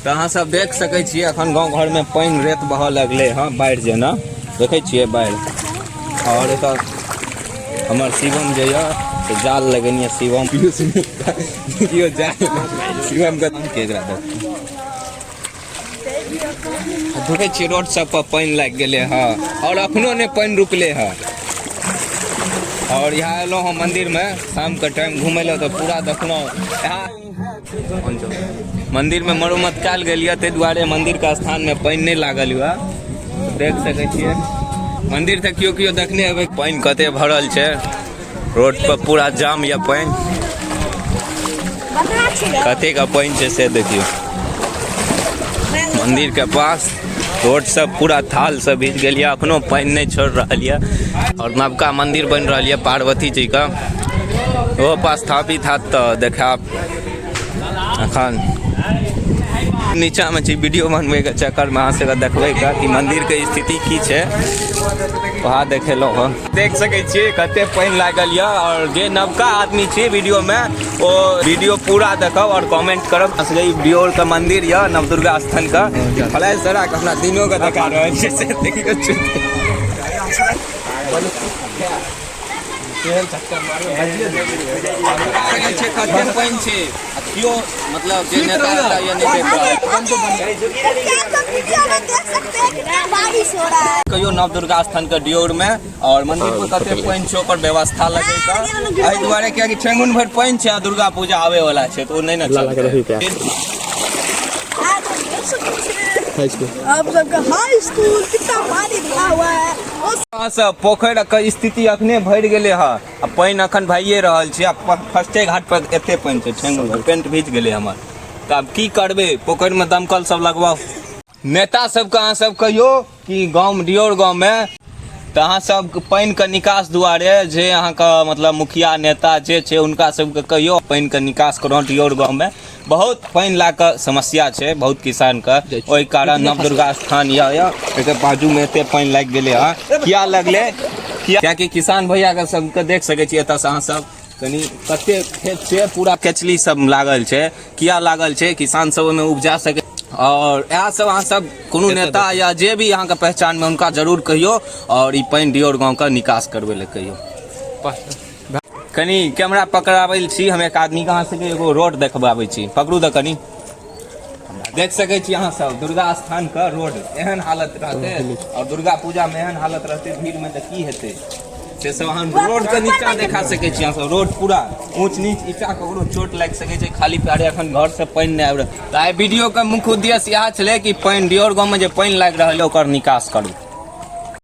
तऽ अहाँ सब देख सकै छियै अखन गाँव घरमे पानि रेत बहऽ लगलै हँ, बाढ़ि जेना देखै छियै बाढ़ि। और एतऽ हमर शिवम जे यऽ से जाल लगेने शिवम केओ जाल शिवम के के एकरा देख देखै छियै रोड सब पर पानि लागि गेलै हँ और अखनो नहि पानि रुकलै हँ। और यहाँ एलहुँ हँ मंदिर में शाम के टाइम घूमे लए, तऽ पूरा देखलहुँ यहाँ मंदिर में मरम्मत कयल गेल यऽ, ताहि दुआरे मंदिर के स्थान में पानि नहि लागल यऽ। देख सकै छियै मंदिर तऽ केओ केओ देखने हेबै, पानि कते भरल छै रोड पर, पूरा जाम यऽ पानि, कते का पानि छै से देखियौ। मंदिर के पास रोड सब पूरा थाल से भीज गेल यऽ, अखनो पानि नहि छोड़ रहल यऽ। और नवका मंदिर बनि रहल यऽ पार्वती जी का, ओहो पास स्थापित हैत तऽ देखायब। अखन नीचा में छी वीडियो बनबै के चक्कर में, अहाँ सबके देखबै के कि मंदिर के स्थिति की छै, वहाँ देखेलहुँ हँ। देख सकै छियै कते पानि लागल यऽ। और जे नवका आदमी छी वीडियो में, ओ वीडियो पूरा देखब और कमेंट करब। अहाँ सबके ई डियोर के मंदिर यऽ नवदुर्गा स्थान के, फलाइ सरा के हमरा दिनो के देखा रहल छै, से देखियौ। कते पानि छै आ केओ मतलब जे नेता उता या नहि देख रहल। वीडियो में देख सकते हैं कितना बारिश हो रहा है। कहियो नवदुर्गा स्थान के डियोर में और मंदिर पर कते पानि छै ओकर व्यवस्था लगै के, एहि दुआरे कियाकि ठेंगुन भरि पानि छै आ दुर्गा पूजा आबै वाला छै, तऽ ओ नहि ने चलतै। आप सबका हाई स्कूल कितना पानी भरा हुआ है। अहाँ सब पोखरि के स्थिति अखने भरि गेलै हँ आ पानि अखन भइए रहल छै। आ फर्स्टे घाट पर एते पानि छै, ठेंगुन भरि, पेंट भीज गेलै हमर। तऽ आब की करबै? पोखरिमे दमकल सब लगवाउ। नेता सबके अहाँ सब कहियौ कि गाँव डियोर गाँवमे तऽ अहाँ सब पानिके निकास दुआरे जे अहाँके मतलब मुखिया नेता जे छै हुनका सबके कहियौ पानिके निकास करू। डियोर गाँवमे बहुत पानि लए कऽ समस्या छै बहुत किसानके, ओहि कारण नवदुर्गा स्थान यऽ एकर बाजूमे एते पानि लागि गेलै हँ। किया लगलै? कियाकि किसान भैयाके सबके देख सकै छियै एतऽसँ अहाँ सब कनि कते खेत छै, पूरा केचली सब लागल छै। किया लागल छै? किसान सब ओहिमे उपजा सकै। और इएह सब अहाँ सब कोनो नेता या जे भी अहाँके पहचानमे हुनका जरूर कहियौ और ई पानि डियोर गाँवके निकास करबै लए कहियौ। कनि कैमरा पकड़ाबै छी हम एक आदमीके, अहाँ सबके एगो रोड देखबाबै छी, पकड़ू तऽ कनि। देख सकै छी अहाँ सब दुर्गा स्थान के रोड एहन हालत रहतै और दुर्गा पूजा में एहन हालत रहतै भीड़ में तऽ की हेतै, से सब अहाँ रोड के नीचा देखा सकै छी। अहाँ सब रोड पूरा ऊंच नीच, ईटा ककरो चोट लागि सकै छै, खाली पैरे अखन घर से पानि नहि आबि रहल। तऽ आइ वीडियो के मुख्य उद्देश्य इएह छलै कि पानि डियोर गाँव में जे पानि लागि रहल है ओकर निकास करू।